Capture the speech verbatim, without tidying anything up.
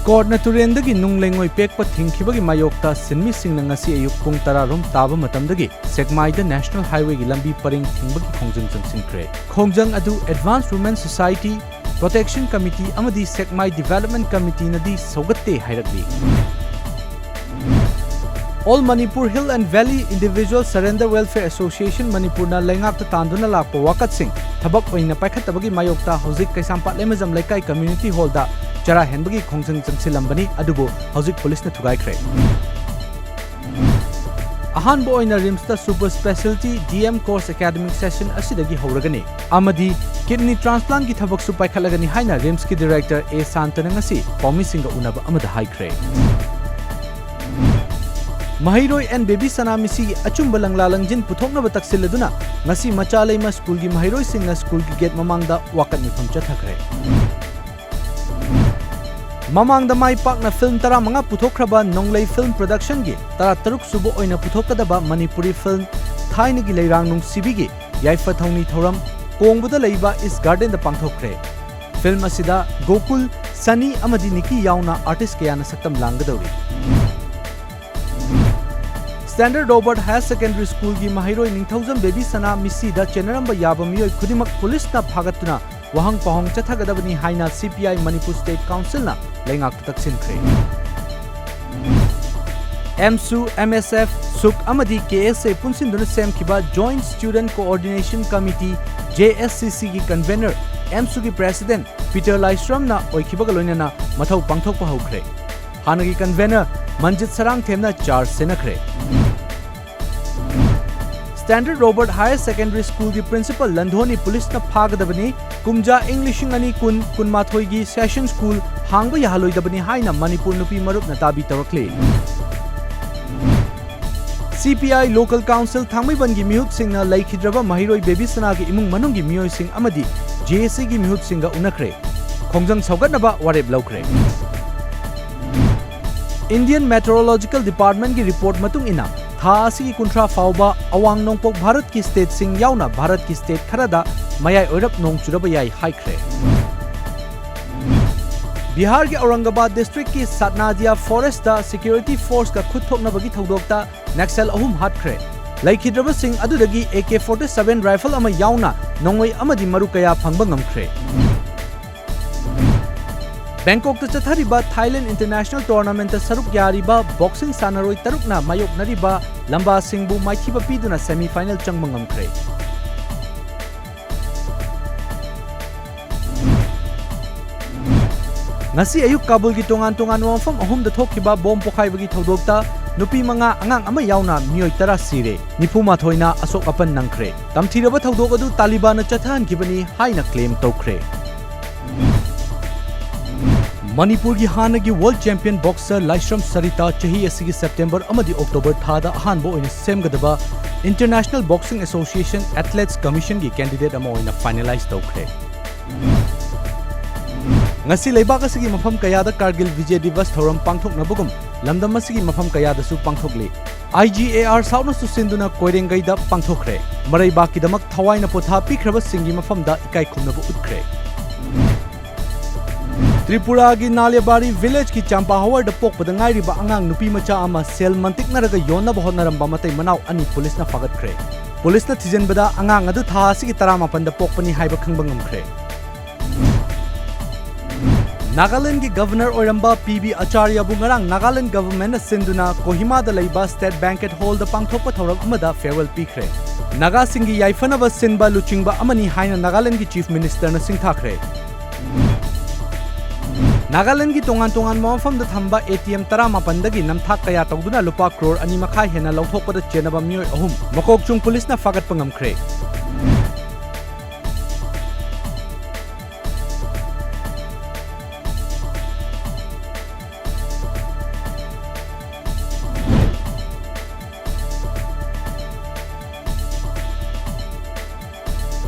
ꯀꯣꯔꯠꯅ ꯇꯨꯔꯦꯟꯗꯒꯤ ꯅꯨꯡ ꯂꯩꯉꯣꯏ ꯄꯦꯛꯄ ꯊꯤꯡꯈꯤꯕꯒꯤ ꯃꯥꯌꯣꯛꯇ ꯁꯤꯟꯃꯤꯁꯤꯡꯅ ꯉꯁꯤ ꯑꯌꯨꯛ ꯄꯨꯡ ꯇꯔꯥ ꯔꯣꯝ ꯇꯥꯕ ꯃꯇꯝꯗꯒꯤ ꯁꯦꯛꯃꯥꯏꯗ National Highwayꯒꯤ ꯂꯝꯕꯤ ꯄꯔꯦꯡ ꯊꯤꯡꯕꯒꯤ ꯈꯣꯡꯖꯪ ꯆꯪꯁꯤꯟꯈ꯭ꯔꯦ꯫ ꯈꯣꯡꯖꯪ ꯑꯗꯨ Advanced Women Society, Protection Committee ꯑꯃꯗꯤ ꯁꯦꯛꯃꯥꯏ Development Committeeꯅꯗꯤ ꯁꯧꯒꯠꯇꯦ ꯍꯥꯏꯔꯛꯂꯤ꯫ All Manipur Hill and Valley Individual Surrender Welfare Association ꯃꯅꯤꯄꯨꯔꯅ ꯂꯩꯉꯥꯛꯇ ꯇꯥꯟꯗꯨꯅ ꯂꯥꯛꯄ ꯋꯥꯀꯠꯁꯤꯡ ꯊꯕꯛ ꯑꯣꯏꯅ ꯄꯥꯏꯈꯠꯇꯕꯒꯤ ꯃꯥꯌꯣꯛꯇ ꯍꯧꯖꯤꯛ ꯀꯩꯁꯥꯝꯄꯥꯠ ꯂꯩꯃꯖꯝ ꯂꯩꯀꯥꯏ community hallꯗ ꯆꯔꯥ ꯍꯦꯟꯕꯒꯤ ꯈꯣꯡꯖꯪ ꯆꯪꯁꯤꯜꯂꯝꯕꯅꯤ, ꯑꯗꯨꯕꯨ ꯍꯧꯖꯤꯛ ꯄꯨꯂꯤꯁꯅ ꯊꯨꯒꯥꯏꯈ꯭ꯔꯦ꯫ ꯑꯍꯥꯟꯕ ꯑꯣꯏꯅ RIMSꯇ Super Speciality DM course academic session ꯑꯁꯤꯗꯒꯤ ꯍꯧꯔꯒꯅꯤ ꯑꯃꯗꯤ kidney transplantꯀꯤ ꯊꯕꯛꯁꯨ ꯄꯥꯏꯈꯠꯂꯒꯅꯤ ꯍꯥꯏꯅ RIMSꯀꯤ director A ꯁꯥꯟꯇꯅ ꯉꯁꯤ ꯄꯥꯎꯃꯤꯁꯤꯡꯒ ꯎꯅꯕ ꯑꯃꯗ ꯍꯥꯏꯈ꯭ꯔꯦ꯫ ꯃꯍꯩꯔꯣꯏ ꯑꯦꯟ ꯕꯦꯕꯤꯁꯅꯥ ꯃꯤꯁꯤꯒꯤ ꯑꯆꯨꯝꯕ ꯂꯪꯂꯥ ꯂꯪꯖꯤꯟ ꯄꯨꯊꯣꯛꯅꯕ ꯇꯛꯁꯤꯜꯂꯗꯨꯅ ꯉꯁꯤ ꯃꯆꯥꯂꯩꯃ ꯁ꯭ꯀꯨꯜꯒꯤ ꯃꯍꯩꯔꯣꯏꯁꯤꯡꯅ ꯁ꯭ꯀꯨꯜꯒꯤ ꯒꯦꯠ ꯃꯃꯥꯡꯗ ꯋꯥꯀꯠ ꯃꯤꯐꯝ ꯆꯠꯊꯈ꯭ꯔꯦ꯫ ꯃꯃꯥꯡꯗ ꯃꯥꯏ ꯄꯥꯛꯅ ꯐꯤꯜꯝ ꯇꯔꯥꯃꯉꯥ ꯄꯨꯊꯣꯛꯈ꯭ꯔꯕ ꯅꯣꯡꯂꯩ ꯐꯤꯜꯝ ꯄ꯭ꯔꯣꯗꯛꯁꯟꯒꯤ ꯇꯔꯥꯇꯔꯨꯛ ꯁꯨꯕ ꯑꯣꯏꯅ ꯄꯨꯊꯣꯛꯀꯗꯕ ꯃꯅꯤꯄꯨꯔꯤ ꯐꯤꯜꯝ ꯊꯥꯏꯅꯒꯤ ꯂꯩꯔꯥꯡ ꯅꯨꯡꯁꯤꯕꯤꯒꯤ ꯌꯥꯏꯐ ꯊꯧꯅꯤ ꯊꯧꯔꯝ ꯀꯣꯡꯕꯗ ꯂꯩꯕ ꯏꯁ ꯒꯥꯔꯗꯦꯟꯗ ꯄꯥꯡꯊꯣꯛꯈ꯭ꯔꯦ꯫ ꯐꯤꯜꯝ ꯑꯁꯤꯗ ꯒꯣꯀꯨꯜ, ꯁꯅꯤ ꯑꯃꯗꯤ ꯅꯤꯀꯤ ꯌꯥꯎꯅ ꯑꯥꯔꯇꯤꯁ ꯀꯌꯥꯅ ꯁꯛꯇꯝ ꯂꯥꯡꯒꯗꯧꯔꯤ꯫ Standard Robert Higher Secondary Schoolꯒꯤ ꯃꯍꯩꯔꯣꯏ ꯅꯤꯡꯊꯧꯖꯝ ꯕꯦꯕꯤꯁꯅꯥ ꯃꯤꯁꯤꯗ ꯆꯦꯟꯅꯔꯝꯕ ꯌꯥꯕ ꯃꯤꯑꯣꯏ ꯈꯨꯗꯤꯡꯃꯛ ꯄꯨꯂꯤꯁꯅ ꯐꯥꯒꯠꯇꯨꯅ ꯋꯥꯍꯪ ꯄꯥꯎꯍꯪ ꯆꯠꯊꯒꯗꯕꯅꯤ ꯍꯥꯏꯅ CPI Manipur State Councilꯅ ꯂꯩꯉꯥꯛꯇ ꯇꯛꯁꯤꯟꯈ꯭ꯔꯦ꯫ ꯑꯦꯝꯁꯨ, MSF, ꯁꯨꯛ ꯑꯃꯗꯤ KSA ꯄꯨꯟꯁꯤꯟꯗꯨꯅ ꯁꯦꯝꯈꯤꯕ Joint Student Coordination Committee, JSCCꯒꯤ convener, ꯑꯦꯝꯁꯨꯒꯤ president ꯄꯤꯇꯔ ꯂꯥꯏꯁ꯭ꯔꯝꯅ ꯑꯣꯏꯈꯤꯕꯒ ꯂꯣꯏꯅꯅ ꯃꯊꯧ ꯄꯥꯡꯊꯣꯛꯄ ꯍꯧꯈ꯭ꯔꯦ꯫ ꯍꯥꯟꯅꯒꯤ convener ꯃꯟꯖꯤꯠ ꯁꯔꯥꯡꯊꯦꯝꯅ charge ꯁꯦꯟꯅꯈ꯭ꯔꯦ꯫ Standard Robert Higher Secondary Schoolꯒꯤ principal ꯂꯟꯙꯣꯅꯤ ꯄꯨꯂꯤꯁꯅ ꯐꯥꯒꯗꯕꯅꯤ꯫ ꯀꯨꯝꯖꯥ ꯏꯪ ꯂꯤꯁꯤꯡ ꯑꯅꯤ ꯀꯨꯟ ꯀꯨꯟꯃꯥꯊꯣꯏꯒꯤ session school ꯍꯥꯡꯕ ꯌꯥꯍꯜꯂꯣꯏꯗꯕꯅꯤ ꯍꯥꯏꯅ ꯃꯅꯤꯄꯨꯔ ꯅꯨꯄꯤ ꯃꯔꯨꯞꯅ ꯗꯥꯕꯤ ꯇꯧꯔꯛꯂꯤ꯫ CPI Local Council ꯊꯥꯡꯃꯩꯕꯟꯒꯤ ꯃꯤꯍꯨꯠꯁꯤꯡꯅ ꯂꯩꯈꯤꯗ꯭ꯔꯕ ꯃꯍꯩꯔꯣꯏ ꯕꯦꯕꯤꯁꯅꯥꯒꯤ ꯏꯃꯨꯡ ꯃꯅꯨꯡꯒꯤ ꯃꯤꯑꯣꯏꯁꯤꯡ ꯑꯃꯗꯤ JACꯒꯤ ꯃꯤꯍꯨꯠꯁꯤꯡꯒ ꯎꯅꯈ꯭ꯔꯦ꯫ ꯈꯣꯡꯖꯪ ꯁꯧꯒꯠꯅꯕ ꯋꯥꯔꯦꯞ ꯂꯧꯈ꯭ꯔꯦ꯫ Indian Meteorological Departmentꯀꯤ report ꯃꯇꯨꯡ ꯏꯟꯅ, ꯊꯥ ꯑꯁꯤꯒꯤ ꯀꯨꯟꯊ꯭ꯔꯥ ꯐꯥꯎꯕ ꯑꯋꯥꯡ ꯅꯣꯡꯄꯣꯛ ꯚꯥꯔꯠꯀꯤ stateꯁꯤꯡ ꯌꯥꯎꯅ ꯚꯥꯔꯠꯀꯤ state ꯈꯔꯗ ꯃꯌꯥꯏ ꯑꯣꯏꯔꯞ ꯅꯣꯡ ꯆꯨꯔꯕ ꯌꯥꯏ ꯍꯥꯏꯈ꯭ꯔꯦ꯫ ꯕꯤꯍꯥꯔꯒꯤ ꯑꯧꯔꯪꯒꯕꯥꯗ ꯗꯤꯁꯇ꯭ꯔꯤꯛꯀꯤ ꯁꯠꯅꯥꯗꯤꯌꯥ ꯐꯣꯔꯦꯁꯇ ꯁꯤꯀ꯭ꯌꯨꯔꯤꯇꯤ ꯐꯣꯔꯁꯀ ꯈꯨꯠ ꯊꯣꯛꯅꯕꯒꯤ ꯊꯧꯗꯣꯛꯇ ꯅꯛꯁꯦꯜ ꯑꯍꯨꯝ ꯍꯥꯠꯈ꯭ꯔꯦ꯫ ꯂꯩꯈꯤꯗ꯭ꯔꯕꯁꯤꯡ ꯑꯗꯨꯗꯒꯤ A K forty seven rifle ꯑꯃ ꯌꯥꯎꯅ ꯅꯣꯡꯃꯩ ꯑꯃꯗꯤ ꯃꯔꯨ ꯀꯌꯥ ꯐꯪꯕ ꯉꯝꯈ꯭ꯔꯦ꯫ ꯕꯦꯡꯀꯣꯛꯇ ꯆꯠꯊꯔꯤꯕ ꯊꯥꯏꯂꯦꯟꯗ ꯏꯟꯇꯔꯅꯦꯁꯅꯦꯜ ꯇꯣꯔꯅꯥꯃꯦꯟꯠꯇ ꯁꯔꯨꯛ ꯌꯥꯔꯤꯕ ꯕꯣꯛꯁꯤꯡ ꯁꯥꯟꯅꯔꯣꯏ ꯇꯔꯨꯛꯅ ꯃꯥꯌꯣꯛꯅꯔꯤꯕ ꯂꯝꯕꯥꯁꯤꯡꯕꯨ ꯃꯥꯏꯊꯤꯕ ꯄꯤꯗꯨꯅ ꯁꯦꯃꯤ ꯐꯥꯏꯅꯦꯜ ꯆꯪꯕ ꯉꯝꯈ꯭ꯔꯦ꯫ ꯉꯁꯤ ꯑꯌꯨꯛ ꯀꯥꯕꯨꯜꯒꯤ ꯇꯣꯉꯥꯟ ꯇꯣꯉꯥꯟꯕ ꯃꯐꯝ ꯑꯍꯨꯝꯗ ꯊꯣꯛꯈꯤꯕ ꯕꯣꯝ ꯄꯣꯈꯥꯏꯕꯒꯤ ꯊꯧꯗꯣꯛꯇ ꯅꯨꯄꯤ ꯃꯉꯥ, ꯑꯉꯥꯡ ꯑꯃ ꯌꯥꯎꯅ ꯃꯤꯑꯣꯏ ꯇꯔꯥ ꯁꯤꯔꯦ, ꯅꯤꯐꯨ ꯃꯥꯊꯣꯏꯅ ꯑꯁꯣꯛ ꯑꯄꯟ ꯅꯪꯈ꯭ꯔꯦ꯫ ꯇꯝꯊꯤꯔꯕ ꯊꯧꯗꯣꯛ ꯑꯗꯨ ꯇꯥꯂꯤꯕꯥꯟꯅ ꯆꯠꯊꯍꯟꯈꯤꯕꯅꯤ ꯍꯥꯏꯅ ꯀ꯭ꯂꯦꯝ ꯇꯧꯈ꯭ꯔꯦ꯫ ꯃꯅꯤꯄꯨꯔꯒꯤ ꯍꯥꯟꯅꯒꯤ ꯋꯥꯔꯜꯗ ꯆꯦꯝꯄꯤꯌꯟ ꯕꯣꯛꯁꯔ ꯂꯥꯏꯁ꯭ꯔꯝ ꯁꯔꯤꯇꯥ ꯆꯍꯤ ꯑꯁꯤꯒꯤ ꯁꯦꯞꯇꯦꯝꯕꯔ ꯑꯃꯗꯤ ꯑꯣꯛꯇꯣꯕꯔ ꯊꯥꯗ ꯑꯍꯥꯟꯕ ꯑꯣꯏꯅ ꯁꯦꯝꯒꯗꯕ ꯏꯟꯇꯔꯅꯦꯁꯅꯦꯜ ꯕꯣꯛꯁꯤꯡ ꯑꯦꯁꯣꯁꯤꯌꯦꯁꯟ ꯑꯦꯊꯂꯦꯠꯁ ꯀꯃꯤꯁꯟꯒꯤ ꯀꯦꯟꯗꯤꯗꯦꯠ ꯑꯃ ꯑꯣꯏꯅ ꯐꯥꯏꯅꯦꯂꯥꯏꯖ ꯇꯧꯈ꯭ꯔꯦ꯫ ꯉꯁꯤ ꯂꯩꯕꯥꯛ ꯑꯁꯤꯒꯤ ꯃꯐꯝ ꯀꯌꯥꯗ ꯀꯥꯔꯒꯤꯜ ꯚꯤꯖꯌ ꯗꯤꯕꯁ ꯊꯧꯔꯝ ꯄꯥꯡꯊꯣꯛꯅꯕꯒꯨꯝ ꯂꯝꯗꯝ ꯑꯁꯤꯒꯤ ꯃꯐꯝ ꯀꯌꯥꯗꯁꯨ ꯄꯥꯡꯊꯣꯛꯂꯤ꯫ ꯑꯥꯏ ꯖꯤ ꯑꯦ ꯑꯥꯔ ꯁꯥꯎꯠꯅꯁꯨ ꯁꯤꯟꯗꯨꯅ ꯀꯣꯏꯔꯦꯡꯒꯩꯗ ꯄꯥꯡꯊꯣꯛꯈ꯭ꯔꯦ꯫ ꯃꯔꯩꯕꯥꯛꯀꯤꯗꯃꯛ ꯊꯋꯥꯏꯅ ꯄꯣꯊꯥ ꯄꯤꯈ꯭ꯔꯕꯁꯤꯡꯒꯤ ꯃꯐꯝꯗ ꯏꯀꯥꯏ ꯈꯨꯝꯅꯕ ꯎꯠꯈ꯭ꯔꯦ꯫ ꯇ꯭ꯔꯤꯄꯨꯔꯥꯒꯤ ꯅꯥꯂꯦꯕꯥꯔꯤ ꯚꯤꯂꯦꯖꯀꯤ ꯆꯥꯝꯄꯥꯍꯋꯥꯔꯗ ꯄꯣꯛꯄꯗ ꯉꯥꯏꯔꯤꯕ ꯑꯉꯥꯡ ꯅꯨꯄꯤ ꯃꯆꯥ ꯑꯃ ꯁꯦꯜ ꯃꯟꯇꯤꯛꯅꯔꯒ ꯌꯣꯟꯅꯕ ꯍꯣꯠꯅꯔꯝꯕ ꯃꯇꯩ ꯃꯅꯥꯎ ꯑꯅꯤ ꯄꯨꯂꯤꯁꯅ ꯐꯥꯒꯠꯈ꯭ꯔꯦ꯫ ꯄꯨꯂꯤꯁꯅ ꯊꯤꯖꯤꯟꯕꯗ ꯑꯉꯥꯡ ꯑꯗꯨ ꯊꯥ ꯑꯁꯤꯒꯤ ꯇꯔꯥꯃꯥꯄꯟꯗ ꯄꯣꯛꯄꯅꯤ ꯍꯥꯏꯕ ꯈꯪꯕ ꯉꯝꯈ꯭ꯔꯦ꯫ ꯅꯥꯒꯥꯂꯦꯟꯗꯒꯤ ꯒꯚꯔꯅꯔ ꯑꯣꯏꯔꯝꯕ ꯄꯤ ꯕꯤ ꯑꯆꯥꯔꯌꯕꯨ ꯉꯔꯥꯡ ꯅꯥꯒꯥꯂꯦꯟꯗ ꯒꯚꯔꯟꯃꯦꯟꯠꯅ ꯁꯤꯟꯗꯨꯅ ꯀꯣꯍꯤꯃꯥꯗ ꯂꯩꯕ ꯁ꯭ꯇꯦꯠ ꯕꯦꯡꯀꯦꯠ ꯍꯣꯜꯗ ꯄꯥꯡꯊꯣꯛꯄ ꯊꯧꯔꯝ ꯑꯃꯗ ꯐꯦꯌꯔꯋꯦꯜ ꯄꯤꯈ꯭ꯔꯦ꯫ ꯅꯥꯒꯥꯁꯤꯡꯒꯤ ꯌꯥꯏꯐꯅꯕ ꯁꯤꯟꯕ ꯂꯨꯆꯤꯡꯕ ꯑꯃꯅꯤ ꯍꯥꯏꯅ ꯅꯥꯒꯥꯂꯦꯟꯗꯒꯤ ꯆꯤꯐ ꯃꯤꯅꯤꯁꯇꯔꯅ ꯁꯤꯡꯊꯥꯈ꯭ꯔꯦ꯫ ꯅꯥꯒꯥꯂꯦꯟꯗꯒꯤ ꯇꯣꯉꯥꯟ ꯇꯣꯉꯥꯟꯕ ꯃꯐꯝꯗ ꯊꯝꯕ ꯑꯦ ꯇꯤ ꯑꯦꯝ ꯇꯔꯥꯃꯥꯄꯟꯗꯒꯤ ꯅꯝꯊꯥꯛ ꯀꯌꯥ ꯇꯧꯗꯨꯅ ꯂꯨꯄꯥ ꯀ꯭ꯔꯣꯔ ꯑꯅꯤ ꯃꯈꯥꯏ ꯍꯦꯟꯅ ꯂꯧꯊꯣꯛꯄꯗ ꯆꯦꯟꯅꯕ ꯃꯤꯑꯣꯏ ꯑꯍꯨꯝ ꯃꯀꯣꯛꯆꯨꯡ ꯄꯨꯂꯤꯁꯅ ꯐꯥꯒꯠꯄ ꯉꯝꯈ꯭ꯔꯦ꯫